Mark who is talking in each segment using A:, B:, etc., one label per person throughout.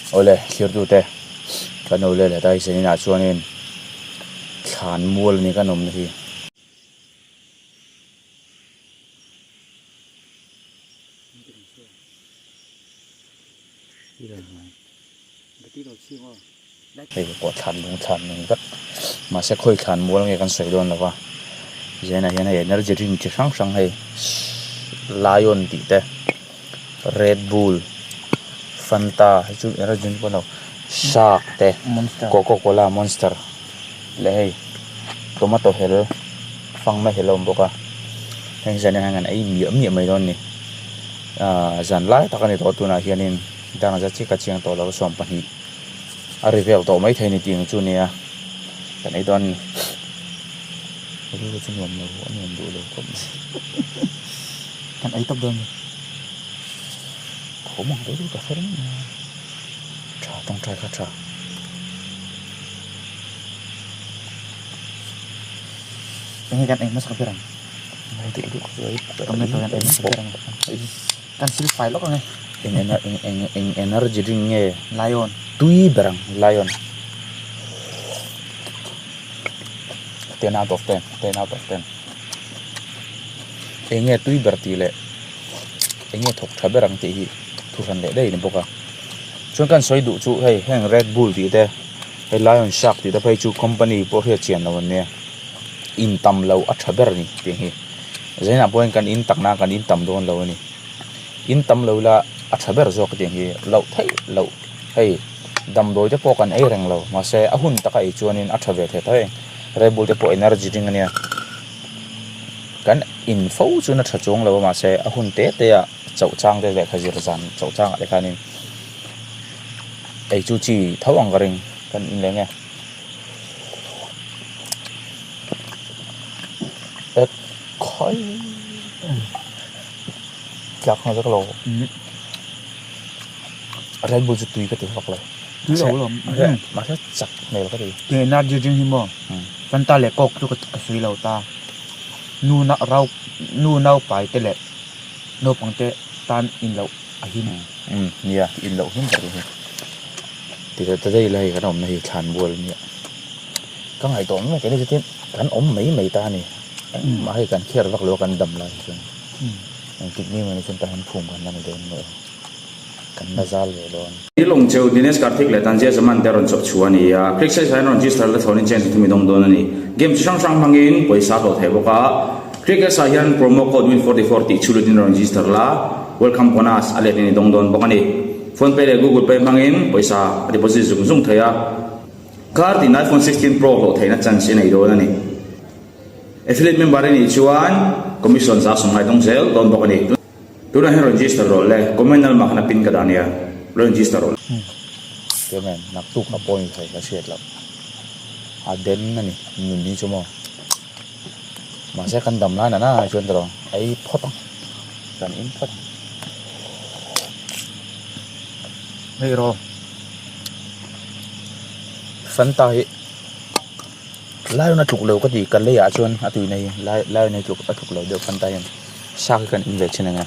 A: Awle thirtute kan lo let leh ta hi senin ah chuanin thlan mual a ni kan awmna hi. Hei pawh thlan lung thlan lung vek mahse khawi thlan mual nge kan sawi dawn lo va zainah hian hei energy drink chi hrang hrang hei lion tih te red bull fanta hei chu energy drink pawh a ni lo shark te coca cola monster leh hei tomato hel fangna hel a awm bawk a heng zan hian an ei miah miah mai dawn a ni ahh zan lai tak a ni tawh tunah hianin dang zat chiah ka chiang tawh lo a 20 a ri vel tawh maithei a ni tih ang chu nia kan ei dawn a ni rilru chu nuam lo a nuam duh lo khawp mai
B: kan ei tawp dawn a ni
A: khawm ang daih ka hre reng mai a tha tawngtai kha tha.
B: Enge kan ei hmasa ber ang tomato hian ei hmasa ber ang kan sil fai lawk ang e.
A: Eng eng eng eng energy drink nge
B: lion
A: tui ber ang lion ten out of ten ten out of ten eng nge tui ber tih leh eng nge thawk tha ber ang tih hi thu hran leh daih a ni bawk a chuan kan sawi duh chu hei heng red bull tih te hei lion shark tih te phei chu company pawh hriat chian lo an nia in tam lo a tha ber a ni tih hi zainah pawh hian kan in tak na kan in tam dawn lo a ni. In tam lo ila a tha ber zawk tih hi loh theih loh hei damdawi te pawh kan ei reng lo mahse a hun taka ei chuanin a tha ve thei tho e Red Bull te pawh energy drink ania kan in fo chuan a tha chuang lo a mahse a hun te te ah chauh chang te lehkha zir zan chauh chang ah te khanin ei chu chi tho ang ka ring kan in leh nge khawi. Tlak nghal vek lo. Red Bull chu tui ka ti vak lo.
B: Tui lo lo.
A: Mahse chak hmel ka ti.
B: Tui energy drink hi maw Fanta leh Coke chu ka sawi lo ta. Nu na rau nu naupai te leh naupang te tan in loh a him.
A: Umm nia in loh him tak hi. Ti ta daih ila hei kan awmna hi thlan bual ania. Ka ngaihtuah mek ania chutin kan awm mai mai ta a ni. Engmah hei kan care vak lo a kan dam lai hi chuan. Engtik ni mai chuan tahan phum kan la ni dawn maw kan la zal ve dawn.
C: Thil awm cheu Dinesh Karthik leh Tanzia Zaman te rawn chawp chhuah a ni a, Crick size ah hian rawn register la thlawnin chance thum i dawng dawn a ni. Game chi hrang hrang hmangin pawisa a hlawh theih bawk a, Crick S ah hian promo code win44 tih chhu lutin rawn register la, welcome bonus a let in i dawng dawn bawk a ni. Phone pay leh Google pay hmangin pawisa a deposit zung zung thei a, kar tin iPhone 16 Pro hlawh theihna chance i nei dawn a ni. Affiliate member i nih chuan commission za sawm ngai dawng zel dawn bawk a ni. Tunah hian register rawh le, comment na lamah khan a pin ka dah nia, register rawh le.
A: Tiang em naktuk a point thei ka hriat loh a den a ni nun hi chu maw mahse kan dam lai nana chuan tawh ei phawt ang kan in phawt ang.
B: Hei rawh
A: Fanta hi. Lion a tluk lo ka ti ka lei ah chuan a tuina hi lion hi a tluk lo deuh fanta hian shark hi kan in ve thin ang e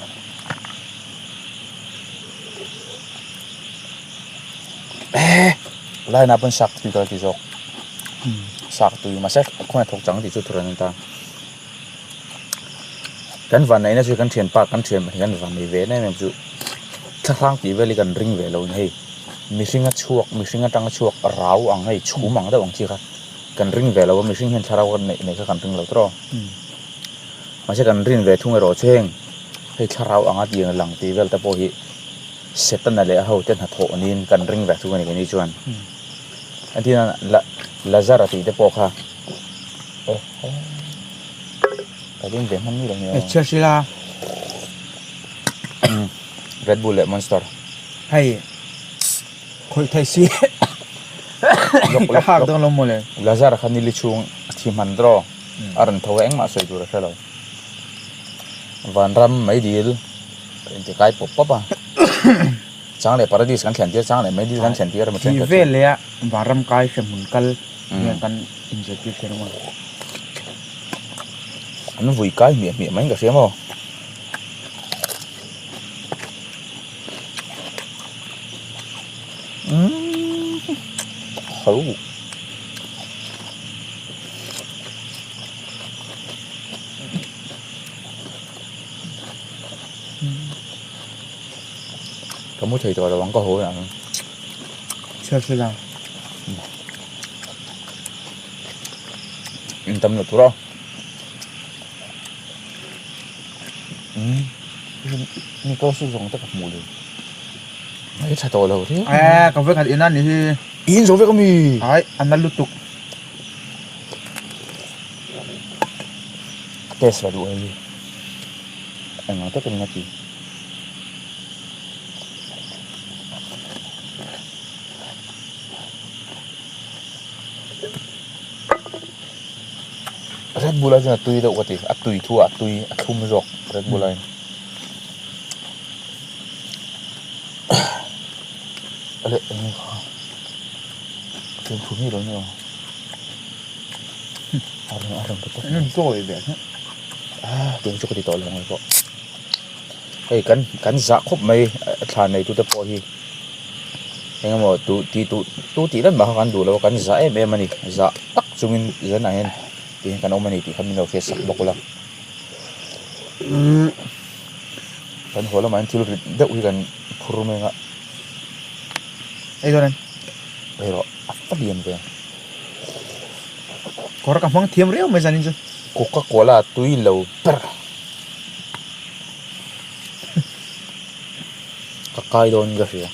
A: eh lion ah pawn shark tui ka la ti zawk shark tui mahse khawnge thawk chang tih chu thur an ni ta kan van neihna chu kan thianpa kan thian pahnih kan van nei ve em em chu thlahrang tih vel hi kan ring ve lo a ni hei. Mihring a chhuak mihring atanga chhuak rau ang hei chhum ang deuh ang chi kha kan ring ve lo a mihring hian thlarau kan neih neih kha kan ring lo tawh mahse kan rin ve thung erawh chu heng hei thlarau anga tiang lang tih vel te pawh hi setana leh a ho te hnathawh niin kan ring ve thung a ni keini chuan entirna la lazara tih te pawh kha ka ring ve hman mi lo nia Red Bull leh Monster.
B: Hei khawih thei si ka hak dawn lo maw le.
A: Lazar kha nili chhung a thi hman draw a rawn tho a engmah sawi tur a hre lo. Vanram meidil inti kai pawp pawp a. Chang leh paradis kan thlen tir chang leh meidil kan thlen tir emaw
B: chen ka chu. Thi vel leh a vanram kai hremhmun kal hian kan inzirtir thin a.
A: An vui kai hmiah hmiah mai in ka hria maw. Umm ho. Ka mu thei tawh lo ang ka haw ang.
B: Chhiar thil ang.
A: In tam lo tur a. Umm mi ko su zawng te ka hmuh leh. Mai tha tawh lo riau.
B: Eh ka vek khat in a ni hi.
A: In zo vek a mi.
B: Ai a na lutuk.
A: A test la duh hei hi. Engah takin a ti. Red Bull ai chuan a tui deuh ka ti a tui thu ah a tui a thlum zawk Red Bull aiin a leh eng nge kha fimkhur mi lo ni aw a rawn a rawn ta tawp mai ah tun chu ka ti tawh lo ang pawh hei kan kan zah khawp mai a thla nei tute pawh hi. Eng emaw tu tih tu tu tih lan mah kha kan duh lo a kan zah em em a ni zah tak chungin zanah hian tihian kan awm a ni tih kha min lo hriat sak bawk ula kan haw lamah hian thil rit deuh hi kan phur mek a
B: Ei dawn em?
A: Ei rawh a va lian ve.
B: Kawr ka hmang thiam riau mai zanin chu.
A: Coca cola tui lo ber. Ka kai dawn ka hria.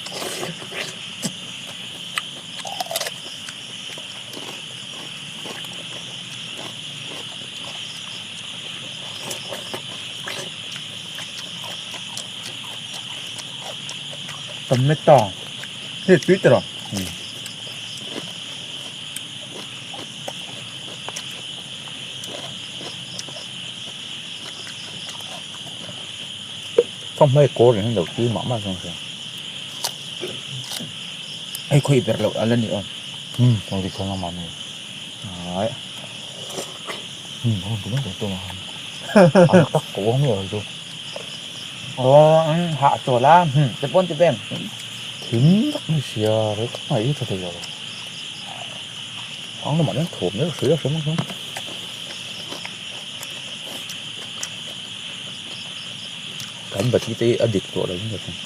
B: Tomato hei tui tawh
A: Fanghmai kawr in lo tui mah mah zawng hria.
B: Hei khawi ber loh ala ni aw.
A: Umm kawng dik khan amah ni.
B: Ai.
A: Umm heng tu mai tu mah. An tak ko ang mi chu.
B: Aw an hah chawl a hmm te pawn ti pen.
A: Thim tak mai sia rei tak mai hi tha thei lo. Ang lamah hian thawm deuh hria hria mang. Kan bati te hi a dik tawh lo in ka hria.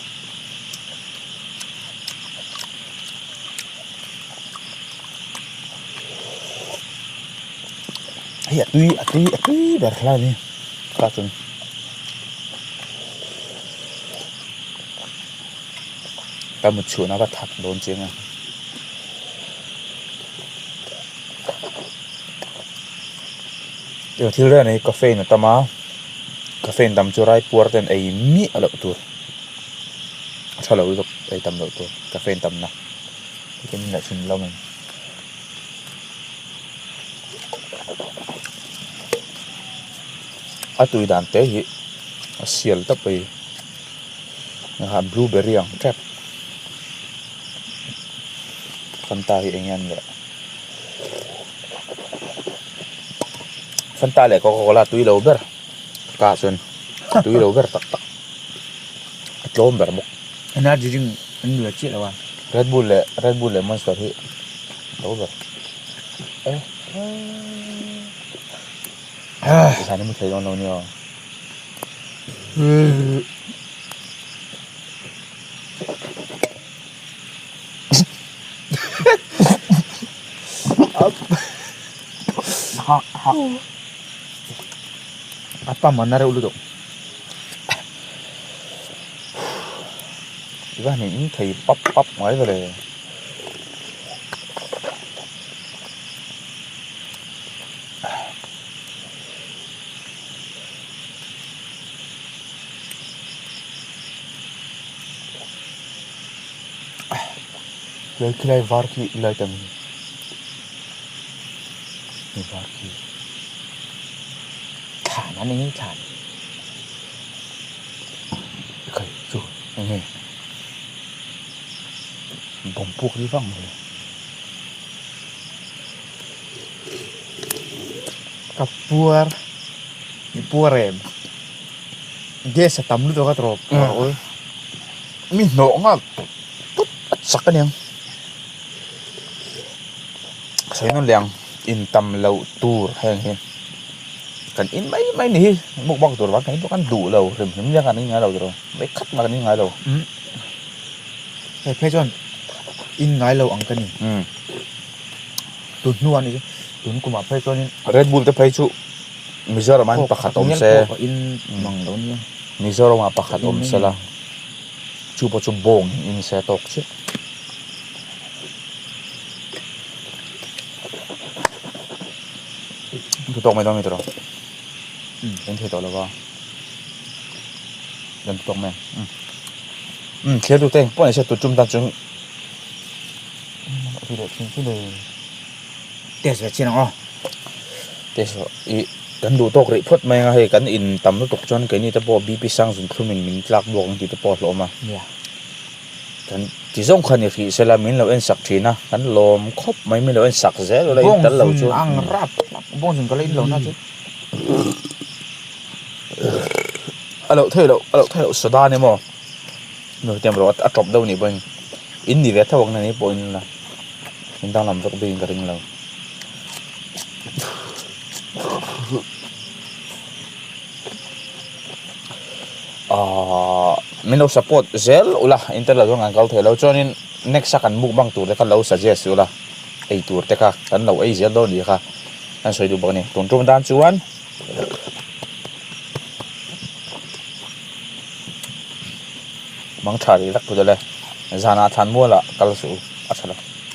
A: Hei a tui a tui a tui ber hlai a ni tah chuan ka mut chhuahna ka that dawn chiang a. Thil reng hi caffeine a tam a caffeine tam chu raipuar ten ei miah loh tur a tha lo lutuk ei tam loh tur caffeine tam na tin leh thin lo mai a tui dan te hi a sial tawp mai blueberry ang tep fanta hi eng nge an leh. Fanta leh coca cola tui lo ber ka chuan tui lo ber tak tak a tlawm ber bawk.
B: Energy drink an nula chiah lo a.
A: Red bull leh red bull leh monster hi lo ber eh zan hi mu thei dawn lo nia.
B: A pam a na reuh lutuk.
A: I va han in thei pap pap ngai ve le. Lai khilai var khi lai tam hi var khi
B: thlan an eng thlan
A: khai chu eng nge bawm puk ri vang mai
B: ka puar i puar em gas a tam lutuk a tawp
A: mi hnawh nghal tut tut a chak aniang. Sawi nawn leh ang in tam loh tur heng hi kan in mai mai ni hi mukbang tur vang kan in pawh kan duh lo hrim hrim nia kan in ngai lo tiraw mai khat mah kan in ngai lo.
B: Hei phei chuan in ngai lo ang ka ni. Tun hnuah ni chu tun kumah phei chuanin
A: Red Bull te phei chu Mizoram ah hian pakhat awm se
B: in mang lo nia.
A: Mizoram ah pakhat awm se la chu pawh chu bawng in se tawk chiah. Thu tawk mai dawn mi tawh in thei tawh lo va kan thu tawk mai ang um thlir tute pawh ni se tu tum tan chuan
B: test ve chin ang aw
A: test ih kan duh tawk rih phawt mai ang a hei kan in tam lutuk chuan keini te pawh bp sang zun thlum in min tlak buak ang tih te pawh a hlawm a. Kan ti zawng kha ni hrih sela min lo en sak thin a, kan lawm khawp mai min lo en sak zel ula in tel lo chu.
B: Bawngzun ang rap bawngzun ka la in lo na chu.
A: A loh theih loh a loh theih loh soda ni maw nu te erawh a tawp deuh nih pawhin in ni ve tho ang na ni pawhin la in danglam vek bik in ka ring lo. Ahh min lo support zel ula internet ah chuan kan kal thei lo chuanin next a kan mukbang tur te kha lo suggest ula ei tur te kha kan lo ei zel dawn nih kha kan sawi duh bawk a ni tun tum tan chuan mang tha rih vek phut ale zanah thlan mualah kal suh u a tha lo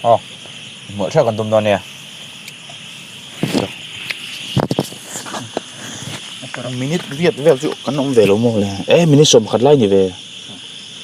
A: aw hmuh theuh kan tum dawn nia. Minute viat vel chu kan awm ve lo maw le e minute 10 lai ni ve.